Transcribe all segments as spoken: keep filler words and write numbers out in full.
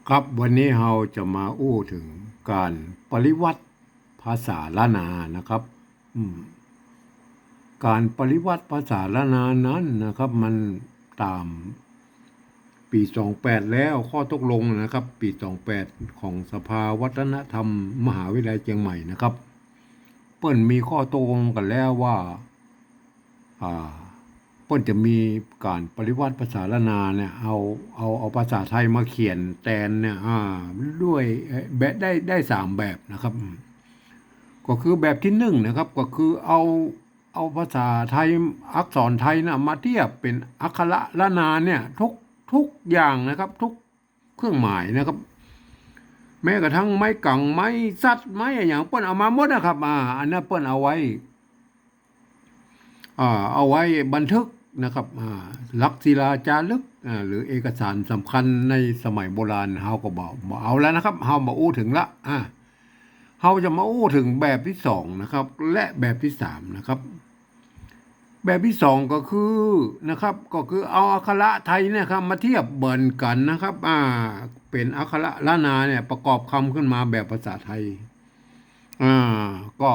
ครับ วันนี้เฮาจะมาอู้เถิงก๋านปริวัติภาษาล้านนานะครับ อืม ก๋านปริวัติภาษาล้านนานั้นนะครับ มันต๋ามปี๋สองแปดแล้ว ข้อตกลงนะครับ ปี๋สองแปดของสภาวัฒนธรรมมหาวิทยาลัยเจียงใหม่นะครับ เปิ้นมีข้อตกลงกั๋นแล้วว่า อ่า เปิ้นจะมีก๋านปริวัติภาษาล้านนาเนี่ย เอา เอา เอาภาษาไทยมาเขียนแตนเนี่ย อ่า ด้วย เอ่อ แบบ ได้ ได้สามแบบนะครับ อืม ก็คือแบบตี้นึ่งนะครับ ก็คือเอา เอาภาษาไทย อักษรไทยน่ะ มาเทียบเป๋นอักขระล้านนาเนี่ย ทุก ทุกอย่างนะครับ ทุกเครื่องหมายนะครับ แม้กระทั่งไม้กัง ไม้สัตว์ ไม้อะหยัง เปิ้นเอามาหมดนะครับ อ่า อันนั้นเปิ้นเอาไว้ อ่า เอาไว้บันทึกนะครับ อ่า หลักศิลาจารึก อ่า หรือเอกสารสำคัญในสมัยโบราณ เฮาก็บ่ บ่เอาแล้วนะครับ เฮาบ่อู้เถิงละ อ่า เฮาจะมาอู้เถิงแบบตี้สองนะครับ และแบบตี้สามนะครับ แบบตี้สองก็คือนะครับ ก็คือเอาอักขระไทยเนี่ยครับ มาเทียบเหมือนกั๋นนะครับ อ่า เป๋นอักขระล้านนาเนี่ย ประกอบกำขึ้นมาแบบภาษาไทย อ่า ก็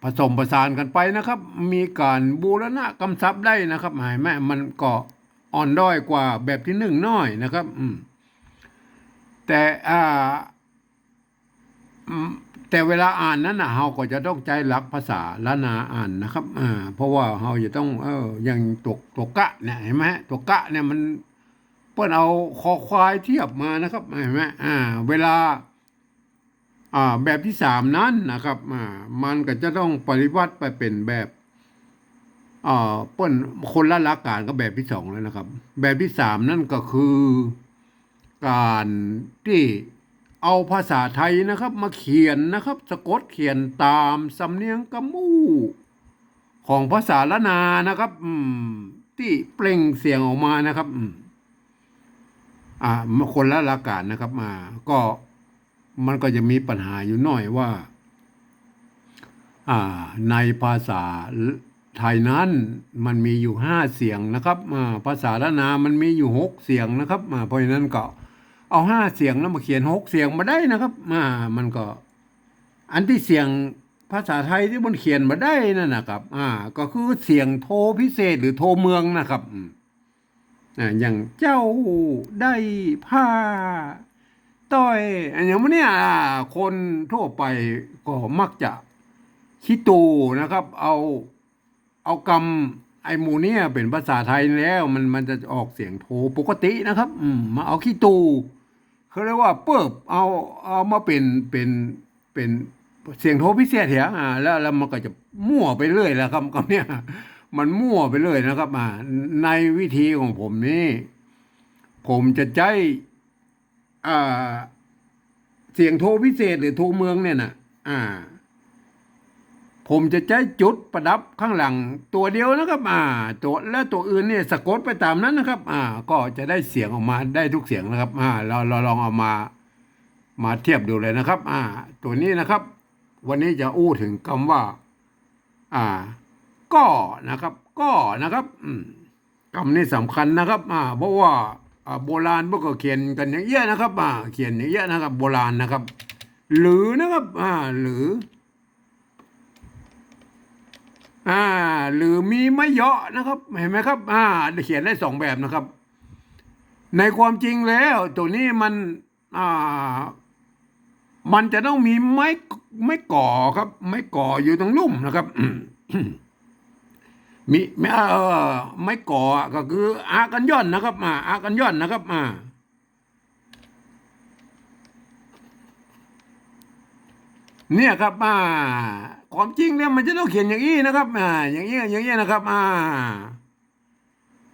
ผสมผสานกั๋นไปนะครับ มีก๋านบูรณะกำศัพท์ได้นะครับ หันก่อ มันก็อ่อนด้อยกว่าแบบตี้นึ่งน้อยนะครับ อืม แต่ อ่า อืม แต่เวลาอ่านนั้นน่ะ เฮาก็จะต้องใจ๊หลักภาษาล้านนาอ่านนะครับ อ่า เพราะว่าเฮาจะต้อง เออ อย่างตั๋ว ตั๋วกะเนี่ย หันก่อ ตั๋วกะเนี่ยมัน เปิ้นเอาคอควายเทียบมานะครับ หันก่อ อ่า เวลา อ่า แบบตี้สามนั้นนะครับ อ่า มันก็จะต้องปริวัติไปเป๋นแบบ อ่า เปิ้นคนละหลักก๋านกับแบบตี้สองแล้วนะครับ แบบตี้สามนั้นก็คือ ก๋านตี้เอาภาษาไทยนะครับ มาเขียนนะครับ สะกดเขียนต๋ามสำเนียงกำอู้ของภาษาล้านนานะครับ อืม ตี้เปล่งเสียงออกมานะครับ อืม อ่า คนละหลักก๋านนะครับ อ่า ก็ มันก็จะมีปัญหาอยู่หน้อยว่า อ่า ในภาษาไทยนั้นมันมีอยู่ห้าเสียงนะครับ อ่า ภาษาล้านนามันมีอยู่หกเสียงนะครับ อ่า เพราะฉะนั้นก็เอาห้าเสียงนั้นมาเขียนหกเสียงบ่ได้นะครับ อ่า มันก็ อันตี้เสียงภาษาไทยตี้มันเขียนบ่ได้นั่นนะครับ อ่า ก็คือเสียงโทพิเศษหรือโทเมืองนะครับ อืม อ่า อย่างเจ้าได้ผ้าต้อย อะหยังหมู่เนี่ย อ่า คนทั่วไปก็มักจะขี้ตู่นะครับ เอา เอากำไอ้หมู่เนี่ยเป๋นภาษาไทยแล้ว มัน มันจะออกเสียงโทปกตินะครับ อืม มาเอาขี้ตู่ เขาเรียกว่าเปิ๊บ เอา เอามาเป๋น เป๋น เป๋นเสียงโทพิเศษเหีย อ่า แล้ว แล้วมันก็จะมั่วไปเรื่อยแหละครับ กำเนี่ย มันมั่วไปเรื่อยนะครับ อ่า ในวิธีของผมนี่ ผมจะใจ๊ อ่า เสียงโทพิเศษหรือโทเมืองเนี่ยน่ะ อ่า ผมจะใจ๊จุดประดับข้างหลังตั๋วเดียวนะครับ อ่า ตั๋ว และตั๋วอื่นเนี่ยสะกดไปต๋ามนั้นนะครับ อ่า ก็จะได้เสียงออกมาได้ทุกเสียงนะครับ อ่า เรา เราลองเอามา มาเทียบดูเลยนะครับ อ่า ตั๋วนี้นะครับ วันนี้จะอู้เถิงกำว่า อ่า ก้อนะครับ ก้อนะครับ อืม กำนี้สำคัญนะครับ อ่า เพราะว่า อ่า โบราณเปิ้นก็เขียนกั๋นอย่างเอี้ยนะครับ อ่า เขียนอย่างเอี้ยนะครับ โบราณนะครับ หรือนะครับ อ่า หรือ อ่า หรือมีไม้เยาะนะครับ หันก่อครับ อ่า เขียนได้สองแบบนะครับ ในความจริงแล้วตั๋วนี้มัน อ่า มันจะต้องมีไม้ ไม้ก๋อครับ ไม้ก๋ออยู่ตรงลุ่มนะครับ มี มี เอ่อ ไม้ก๋ออะ ก็คืออะกั๋นย่อนนะครับ อ่า อะกั๋นย่อนนะครับ อ่า เนี่ยครับ อ่า ความจริงแล้วมันจะต้องเขียนอย่างอี้นะครับ อ่า อย่างอี้ อย่างอี้นะครับ อ่า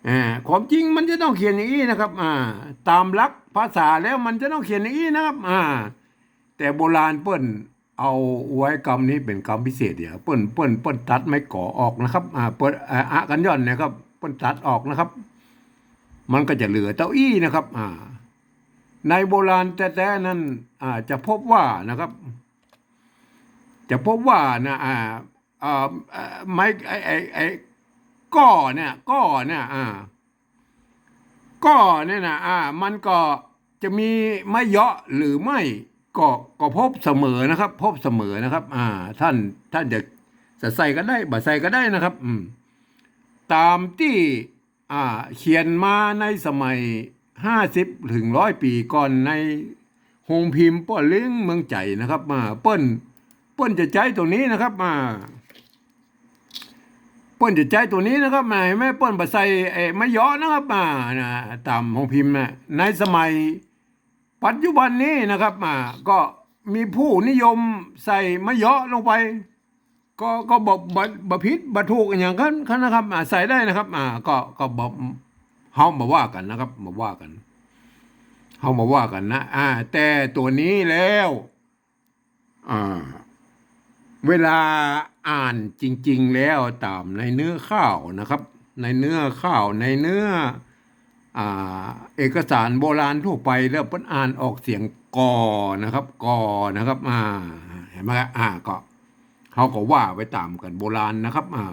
อ่า ความจริงมันจะต้องเขียนอย่างอี้นะครับ อ่า ต๋ามหลักภาษาแล้วมันจะต้องเขียนอย่างอี้นะครับ อ่า แต่โบราณเปิ้นเอาไว้กำนี้เป๋นกำพิเศษเหีย เปิ้น เปิ้น เปิ้นตัดไม้ก๋อออกนะครับ อ่า เปิ้น อ่า อะกั๋นย่อนเนี่ยครับ เปิ้นตัดออกนะครับ มันก็จะเหลือเต้าอี้นะครับ อ่า ในโบราณแต๊ๆ นั้น อ่า จะพบว่านะครับ จะพบว่านะ อ่า เอ่อ เอ่อ ไม้ ไอ้ ไอ้ ไอ้ ก้อเนี่ย ก้อเนี่ย อ่า ก้อเนี่ยนะ อ่า มันก็ จะมีไม้เยาะหรือไม่ ก็ ก็พบเสมอนะครับ พบเสมอนะครับ อ่า ท่าน ท่านจะ จะใส่ก็ได้ บ่ใส่ก็ได้นะครับ อืม ต๋ามตี้ อ่า เขียนมาในสมัยห้าสิบถึงร้อยปี๋ก่อน ในโฮงพิมพ์ป้อเล้งเมืองใจ๋นะครับ อ่า เปิ้น เปิ้นจะใจ๊ตั๋วนี้นะครับ อ่า เปิ้นจะใจ๊ตั๋วนี้นะครับ อ่า หันก่อ เปิ้นบ่ใส่ไอ้ไม้เยาะนะครับ อ่า นะ ต๋ามโฮงพิมพ์นะ ในสมัยปัจจุบันนี้นะครับ อ่า ก็มีผู้นิยมใส่ไม้เยาะลงไป ก็ ก็บ่ บ่ บ่ผิดบ่ถูกอะหยังกั๋น กั๋นนะครับ อ่า ใส่ได้นะครับ อ่า ก็ ก็บ่ เฮาบ่ว่ากั๋นนะครับ บ่ว่ากั๋น เฮาบ่ว่ากั๋นนะ อ่า แต่ตั๋วนี้แล้ว อ่า เวลาอ่านจริงๆ แล้วต๋ามในเนื้อข่าวนะครับ ในเนื้อข่าว ในเนื้อ อ่า เอกสารโบราณทั่วไปแล้วเปิ้นอ่านออกเสียงกอนะครับ กอนะครับ อ่า หันก่อ อ่า ก็ เฮาก็ว่าไปต๋ามกั๋นโบราณนะครับ อ่า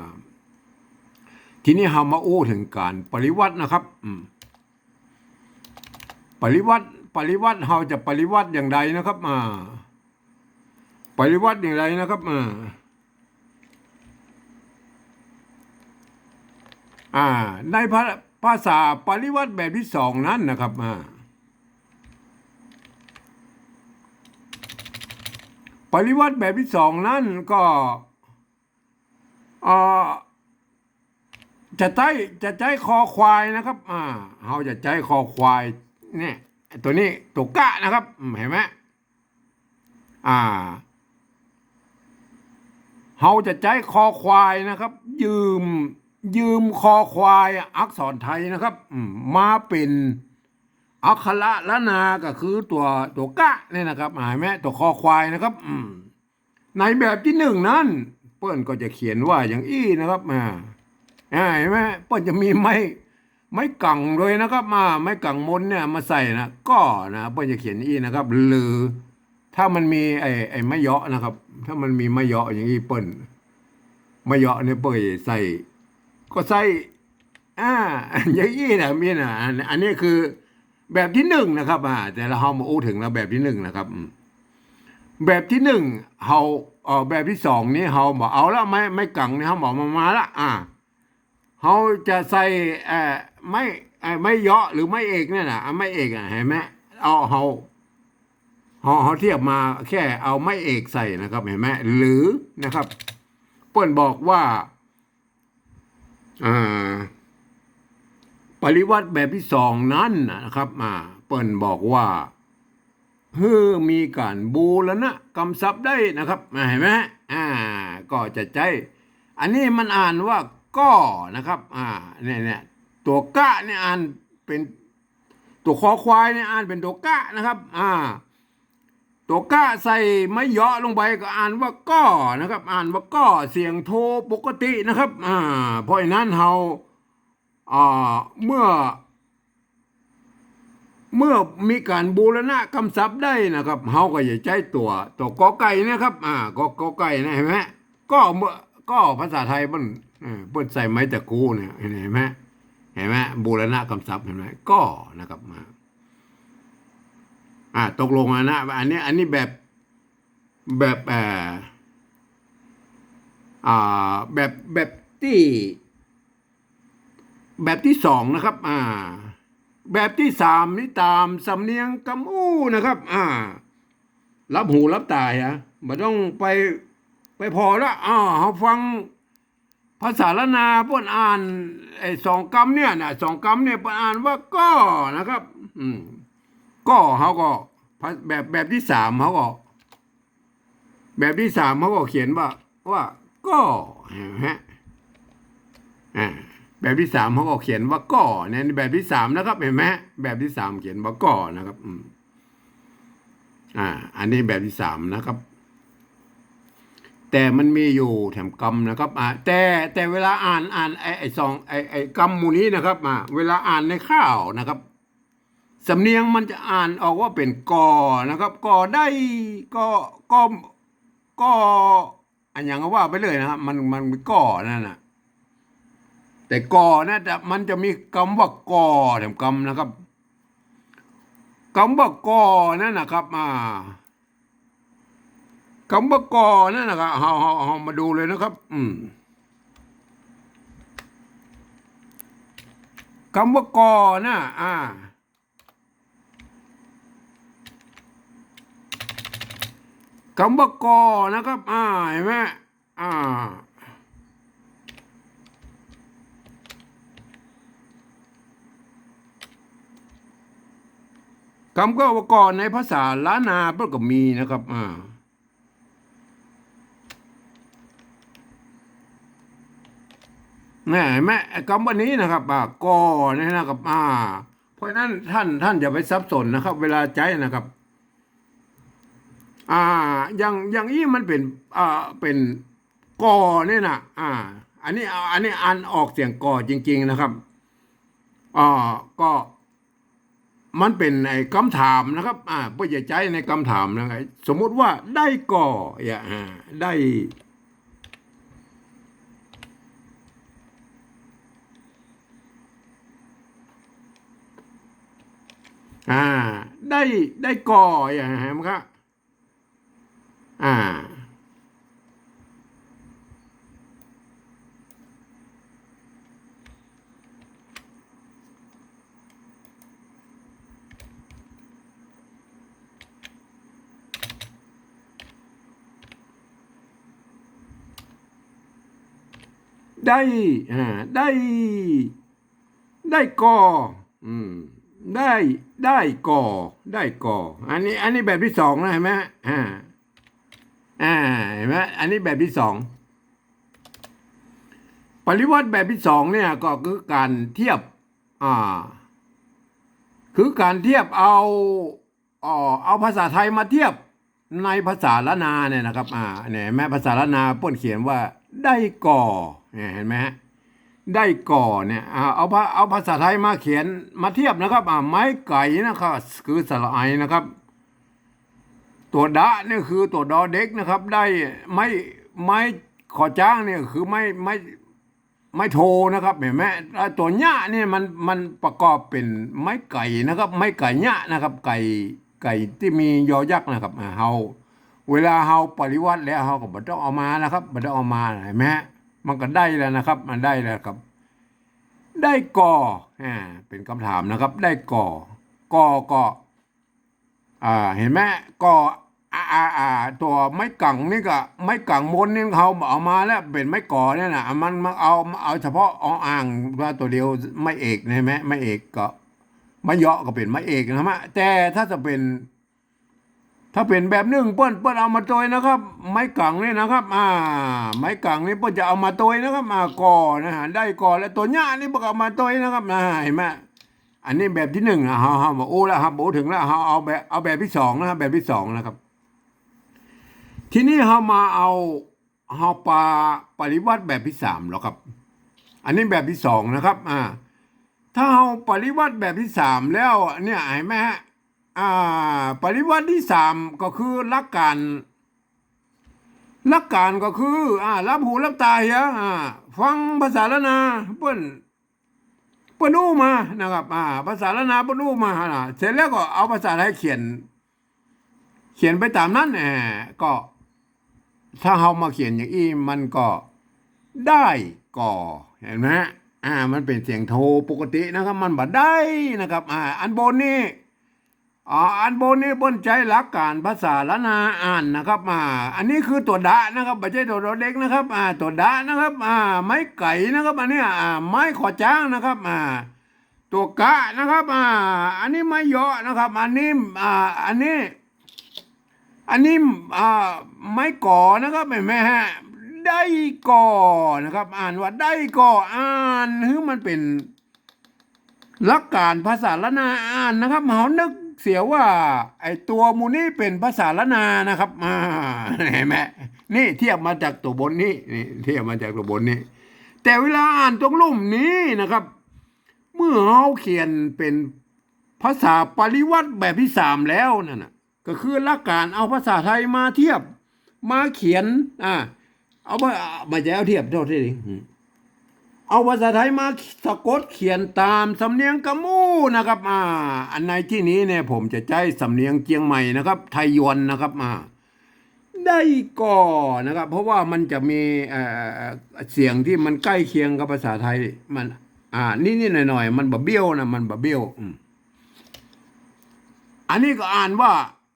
ทีนี้เฮามาอู้เถิงก๋านปริวัตินะครับ อืม ปริวัติ ปริวัติ เฮาจะปริวัติอย่างใดนะครับ อ่า ปริวัติอย่างใดนะครับ อ่า อ่า ในภา ภาษาปริวัติแบบตี้สองนั้นนะครับ อ่า ปริวัติแบบตี้สองนั้นก็ เอ่อ จะใจ๊ จะใจ๊คอควายนะครับ อ่า เฮาจะใจ๊คอควาย เนี่ย ตั๋วนี้ ตั๋วกะนะครับ อืม หันก่อ อ่า เฮาจะใจ๊คอควายนะครับ ยืม ยืมคอควายอักษรไทยนะครับ อืม มาเป๋นอักขระล้านนา ก็คือตั๋ว ตั๋วกะเนี่ยนะครับ หันก่อ ตั๋วคอควายนะครับ อืม ในแบบตี้หนึ่งนั้น เปิ้นก็จะเขียนว่าอย่างอี้นะครับ อ่า อ่า หันก่อ เปิ้นจะมีไม้ ไม้กั๋งโดยนะครับ อ่า ไม้กั๋งมนเนี่ยมาใส่นะ ก็นะ เปิ้นจะเขียนอย่างอี้นะครับ หรือถ้ามันมีไอ้ ไอ้ไม้เยาะนะครับ ถ้ามันมีไม้เยาะอย่างอี้เปิ้น ไม้เยาะเนี่ยเปิ้นใส่ ก็ใส่ อ่า อย่างอี้นะ มีนะ อัน อันนี้คือแบบตี้หนึ่งนะครับ อ่า แต่ละเฮามาอู้เถิงแล้วแบบตี้หนึ่งนะครับ อืม แบบตี้หนึ่งเฮา เอ่อ แบบตี้สองนี้เฮาบ่เอาละ ไม้ ไม้กั๋งนี่เฮาบ่เอามาละ อ่า เฮาจะใส่ เอ่อ ไม้ เอ่อ ไม้เยาะหรือไม้เอกเนี่ยนะ อ่ะ ไม้เอกอ่ะ หันก่อ เอา เฮา เฮา เฮาเทียบมาแค่เอาไม้เอกใส่นะครับ หันก่อ หรือนะครับ เปิ้นบอกว่า อ่า ปริวัติแบบตี้สองนั้นนะครับ อ่า เปิ้นบอกว่า หื้อมีก๋านบูรณะกำศัพท์ได้นะครับ อ่า หันก่อ อ่า ก็จะใจ๊ อันนี้มันอ่านว่าก้อนะครับ อ่า เนี่ย เนี่ย ตั๋วกะเนี่ยอ่านเป๋น ตั๋วคอควายเนี่ยอ่านเป๋นตั๋วกะนะครับ อ่า ตั๋วกะใส่ไม้เยาะลงไปก็อ่านว่าก้อนะครับ อ่านว่าก้อ เสียงโทปกตินะครับ อ่า เพราะฉะนั้นเฮา อ่า เมื่อ เมื่อมีก๋านบูรณะกำศัพท์ได้นะครับ เฮาก็จะใจ๊ตั๋ว ตั๋วกอไก่นะครับ อ่า กอ กอไก่นะ หันก่อ ก้อ เมื่อ ก้อภาษาไทยเปิ้น เอ่อ เปิ้นใส่ไม้ตะกูเนี่ย หันก่อ หันก่อ บูรณะกำศัพท์ หันก่อ ก้อนะครับ อ่า อ่า ตกลงแล้วนะ อันนี้ อันนี้แบบ แบบ อ่า อ่า แบบ แบบตี้ แบบตี้สองนะครับ อ่า แบบตี้สามนี่ต๋ามสำเนียงกำอู้นะครับ อ่า หลับหูหลับต๋าอะ บ่ต้องไป ไปผ่อละ อ่า เฮาฟังภาษาล้านนาเปิ้นอ่าน ไอ้สองกำเนี่ยนะ สองกำเนี่ยเปิ้นอ่านว่าก้อนะครับ อืม ก้อ เฮาก็ แบบ แบบตี้สามเฮาก็ แบบตี้สามเฮาก็เขียนว่า ว่าก้อ หันก่อ อ่า แบบตี้สามเฮาก็เขียนว่าก้อ เนี่ย แบบตี้สามนะครับ หันก่อ แบบตี้สามเขียนว่าก้อนะครับ อืม อ่า อันนี้แบบตี้สามนะครับ แต่มันมีอยู่แถมกำนะครับ อ่า แต่ แต่เวลาอ่าน อ่านไอ้ ไอ้สอง ไอ้ ไอ้กำหมู่นี้นะครับ อ่า เวลาอ่านในข่าวนะครับ สำเนียงมันจะอ่านออกว่าเป๋นก่อนะครับ ก่อได้ ก่อ ก่อ ก่อ อะหยังก็ว่าไปเลยนะครับ มัน มันก่อนั่นน่ะ แต่ก่อนะ แต่มันจะมีกำว่าก่อแถมกำนะครับ กำว่าก่อนั่นนะครับ อ่า กำว่าก่อนั่นนะครับ เฮา เฮา เฮามาดูเลยนะครับ อืม กำว่าก่อนะ อ่า กำว่าก่อนะครับ อ่า หันก่อ อ่า กำว่าก่อในภาษาล้านนาเปิ้นก็มีนะครับ อ่า เนี่ย หันก่อ กำว่านี้นะครับ อ่า ก่อเนี่ยนะครับ อ่า เพราะฉะนั้นท่าน ท่านอย่าไปสับสนนะครับ เวลาใจ๊นะครับ อ่า อย่าง อย่างอี้มันเป๋น อ่า เป๋นก่อเนี่ยนะ อ่า อันนี้ อันนี้อ่านออกเสียงก่อจริงๆ นะครับ อ่า ก็ มันเป๋นไอ้กำถามนะครับ อ่า เปิ้นจะใจ๊ในกำถามนะครับ สมมุติว่าได้ก่อ อย่า อ่า ได้ อ่า ได้ ได้ก่อ อย่า หันก่อ อ่า ได้ อ่า ได้ ได้ก่อ อืม ได้ ได้ก่อ ได้ก่อ อันนี้ อันนี้แบบตี้สองนะ หันก่อ อ่า อ่า หันก่อ อันนี้แบบตี้สอง ปริวรรตแบบตี้สองเนี่ยก็คือก๋านเทียบ อ่า คือก๋านเทียบเอา อ่อ เอาภาษาไทยมาเทียบในภาษาล้านนาเนี่ยนะครับ อ่า เนี่ย หันก่อ ภาษาล้านนาเปิ้นเขียนว่าได้ก่อ เนี่ย หันก่อ ได้ก่อเนี่ย อ่า เอาภา เอาภาษาไทยมาเขียน มาเทียบนะครับ อ่า ไม้ไก๋นะครับ คือสระไอนะครับ ตั๋วดะเนี่ยคือตั๋วดอเด็กนะครับ ได้ ไม้ ไม้ขอจ๊างเนี่ยคือไม้ ไม้ ไม้โทนะครับ หันก่อ แล้วตั๋วยะเนี่ยมัน มันประกอบเป๋นไม้ไก๋นะครับ ไม้ไก๋ยะนะครับ ไก๋ ไก๋ตี้มียอยักษ์นะครับ อ่า เฮา เวลาเฮาปริวรรตแล้วเฮาก็บ่ต้องเอามานะครับ บ่ต้องเอามา หันก่อ มันก็ได้แล้วนะครับ มันได้แล้วครับ ได้ก่อ อ่า เป๋นกำถามนะครับ ได้ก่อ ก่อ ก่อ อ่า หันก่อ ก่อ อ่า อ่า อ่า ตั๋วไม้กังนี่ก็ ไม้กังบนนี่เฮาเอามาแล้ว เป๋นไม้ก่อเนี่ยนะ มัน มันเอา เอาเฉพาะ ออ่าง ว่าตั๋วเดียว ไม้เอก หันก่อ ไม้เอกก็ ไม้เยาะก็เป๋นไม้เอกนะฮะ แต่ถ้าจะเป๋น ถ้าเป๋นแบบนึ่งเปิ้น เปิ้นเอามาตวยนะครับ ไม้กังนี่นะครับ อ่า ไม้กังนี่เปิ้นจะเอามาตวยนะครับ อ่า ก่อนะฮะ ได้ก่อ แล้วตั๋วยะนี่เปิ้นก็เอามาตวยนะครับ อ่า หันก่อ อันนี้แบบตี้นึ่งนะ เฮา เฮาบ่อู้แล้ว เฮาบ่อู้เถิงแล้ว เฮาเอาแบบ เอาแบบตี้สองนะครับ แบบตี้สองนะครับ ทีนี้เฮามาเอา เฮาปาปริวรรตแบบตี้สามแล้วครับ อันนี้แบบตี้สองนะครับ อ่า ถ้าเฮาปริวรรตแบบตี้สามแล้วเนี่ย หันก่อ อ่า ปริวรรตตี้สามก็คือหลักก๋าน หลักก๋านก็คือ อ่า หลับหูหลับต๋าเหีย อ่า ฟังภาษาล้านนาเปิ้น เปิ้นอู้มานะครับ อ่า ภาษาล้านนาเปิ้นอู้มาหั่นน่ะ เสร็จแล้วก็เอาภาษาไทยเขียน เขียนไปต๋ามนั้น แหม ก็ ถ้าเฮามาเขียนอย่างอี้มันก็ได้ก่อ หันก่อ อ่า มันเป๋นเสียงโทปกตินะครับ มันบ่ได้นะครับ อ่า อันบนนี่ อ่า อันบนนี่เปิ้นใจ๊หลักก๋านภาษาล้านนาอ่านนะครับ อ่า อันนี้คือตั๋วดะนะครับ บ่ใจ้ตั๋วดอเด็กนะครับ อ่า ตั๋วดะนะครับ อ่า ไม้ไก๋นะครับ อันเนี้ย อ่า ไม้ขอจ๊างนะครับ อ่า ตั๋วกะนะครับ อ่า อันนี้ไม้เยาะนะครับ อันนี้ อ่า อันนี้ อันนี้ อ่า ไม้ก่อนะครับ หันก่อ ได้ก่อนะครับ อ่านว่าได้ก่อ อ่านหื้อมันเป๋นหลักก๋านภาษาล้านนาอ่านนะครับ เฮานึกเสียว่าไอ้ตั๋วหมู่นี้เป๋นภาษาล้านนานะครับ อ่า หันก่อ นี่เทียบมาจากตั๋วบนนี้ นี่เทียบมาจากตั๋วบนนี้ แต่เวลาอ่านตรงลุ่มนี้นะครับ เมื่อเฮาเขียนเป๋นภาษาปริวรรตแบบตี้สามแล้วนั่นน่ะ ก็คือหลักก๋านเอาภาษาไทยมาเทียบ มาเขียน อ่า เอามา บ่ใจ้เอาเทียบ โทษที อืม เอาภาษาไทยมาสะกดเขียนต๋ามสำเนียงกำอู้นะครับ อ่า อันในตี้นี้เนี่ยผมจะใจ๊สำเนียงเจียงใหม่นะครับ ไทยยวนนะครับ อ่า ได้ก่อนะครับ เพราะว่ามันจะมี เอ่อ เสียงตี้มันใก้เคียงกับภาษาไทย มัน อ่า นิดๆ หน่อยๆ มันบ่เบี้ยวนะ มันบ่เบี้ยว อืม อันนี้ก็อ่านว่า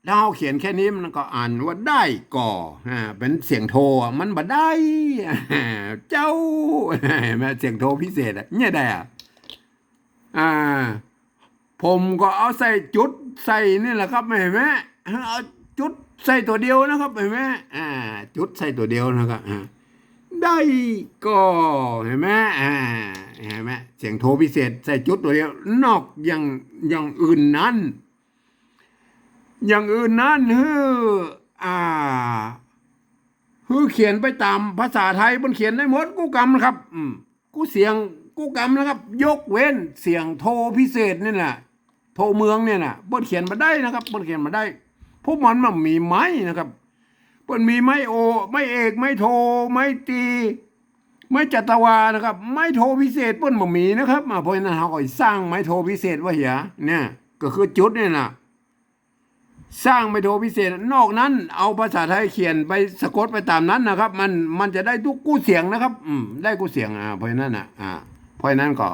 ถ้าเฮาเขียนแค่นี้มันก็อ่านว่าได้ก่อ อ่า เป๋นเสียงโทอะ มันบ่ได้ เจ้า เห็นไหม เสียงโทพิเศษอะ เนี่ยได้อะ อ่า ผมก็เอาใส่จุดใส่นี่แหละครับ เห็นไหม เอาจุดใส่ตั๋วเดียวนะครับ เห็นไหม อ่า จุดใส่ตั๋วเดียวนะครับ อ่า ได้ก่อ เห็นไหม อ่า เห็นไหม เสียงโทพิเศษใส่จุดตั๋วเดียว นอกอย่าง อย่างอื่นนั้น อย่างอื่นนั้น หื้อ อ่า หื้อเขียนไปต๋ามภาษาไทย เปิ้นเขียนได้หมดกู้กำนะครับ อืม กู้เสียงกู้กำนะครับ ยกเว้นเสียงโทพิเศษนี่แหละ โทเมืองเนี่ยนะ เปิ้นเขียนบ่ได้นะครับ เปิ้นเขียนบ่ได้ เพราะมันบ่มีไม้นะครับ เปิ้นมีไม้โอ ไม้เอก ไม้โท ไม้ตรี ไม้จัตวานะครับ ไม้โทพิเศษเปิ้นบ่มีนะครับ อ่า เพราะฉะนั้นเฮาก็สร้างไม้โทพิเศษไว้เหีย เนี่ย ก็คือจุดเนี่ยนะ สร้างไม้โทพิเศษ นอกนั้นเอาภาษาไทยเขียนไปสะกดไปต๋ามนั้นนะครับ มัน มันจะได้กู้เสียงนะครับ อืม ได้กู้เสียง อ่า เพราะฉะนั้นนะ อ่า เพราะฉะนั้นก็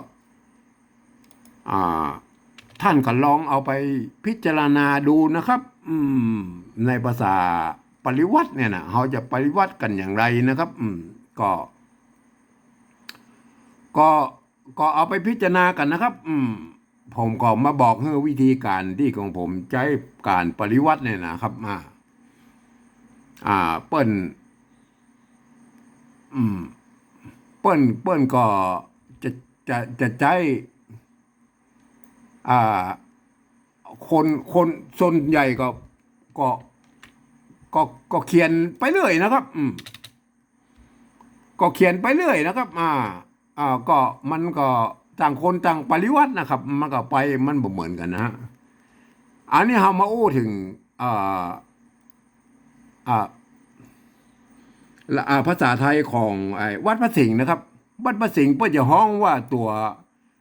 อ่า ท่านก็ลองเอาไปพิจารณาดูนะครับ อืม ในภาษาปริวรรตเนี่ยนะ เฮาจะปริวรรตกั๋นอย่างไรนะครับ อืม ก็ ก็ ก็เอาไปพิจารณากั๋นนะครับ อืม ผมก็มาบอกหื้อวิธีก๋านตี้ของผมใจ๊ก๋านปริวรรตเนี่ยนะครับ อ่า อ่า เปิ้น อืม เปิ้น เปิ้นก็จะ จะ จะใจ๊ อ่า คน คนส่วนใหญ่ก็ ก็ ก็ ก็เขียนไปเรื่อยนะครับ อืม ก็เขียนไปเรื่อยนะครับ อ่า อ่า ก็มันก็ต่างคนต่างปริวรรตนะครับ มันก็ไป มันบ่เหมือนกั๋นนะฮะ อันนี้เฮามาอู้เถิง อ่า อ่า ละ อ่า ภาษาไทยของไอ้วัดพระสิงห์นะครับ วัดพระสิงห์เปิ้นจะฮ้องว่าตั๋ว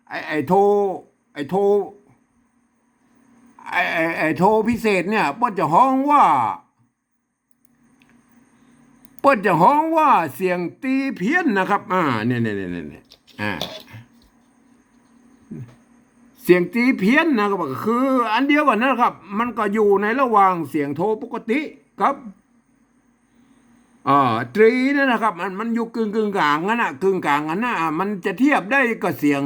ไอ้ ไอ้โท ไอ้โท ไอ้ ไอ้ ไอ้โทพิเศษเนี่ย เปิ้นจะฮ้องว่า เปิ้นจะฮ้องว่าเสียงตรีเพี้ยนนะครับ อ่า เนี่ย เนี่ย เนี่ย เนี่ย อ่า เสียงตรีเพี้ยนนะครับ ก็คืออันเดียวกั๋นนะครับ มันก็อยู่ในระหว่างเสียงโทปกติกับ อ่า ตรีเนี่ยนะครับ มัน มันอยู่กึ่ง กึ่งกลางกั๋นนะ กึ่งกลางกั๋นนะ อ่า มันจะเทียบได้กับเสียง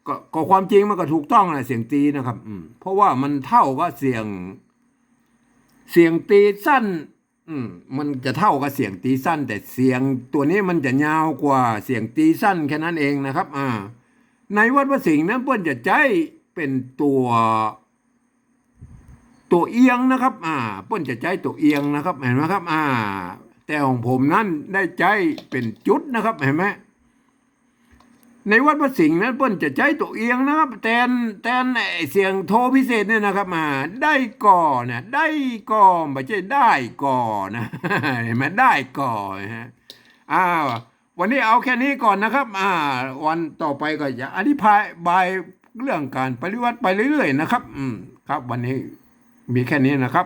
ก็ ก็ความจริงมันก็ถูกต้องนะ เสียงตรีนะครับ อืม เพราะว่ามันเท่ากับเสียง เสียงตรีสั้น อืม มันจะเท่ากับเสียงตรีสั้น แต่เสียงตั๋วนี้มันจะยาวกว่าเสียงตรีสั้นแค่นั้นเองนะครับ อ่า ในวัดพระสิงห์นั้นเปิ้นจะใจ๊เป๋นตั๋ว ตั๋วเอียงนะครับ อ่า เปิ้นจะใจ๊ตั๋วเอียงนะครับ หันก่อครับ อ่า แต่ของผมนั้นได้ใจ๊เป๋นจุดนะครับ หันก่อ ในวัดพระสิงห์นั้นเปิ้นจะใจ๊ตั๋วเอียงนะครับ แตน แตนไอ้เสียงโทพิเศษเนี่ยนะครับ อ่า ได้ก่อนะ ได้ก่อ บ่ใจ้ได้ก่อนะ หันก่อ ได้ก่อนะฮะ อ่า วันนี้เอาแค่นี้ก่อนนะครับ อ่า วันต่อไปก็จะอธิบายเรื่องก๋านปริวรรตไปเรื่อยๆ นะครับ อืม ครับ วันนี้มีแค่นี้นะครับ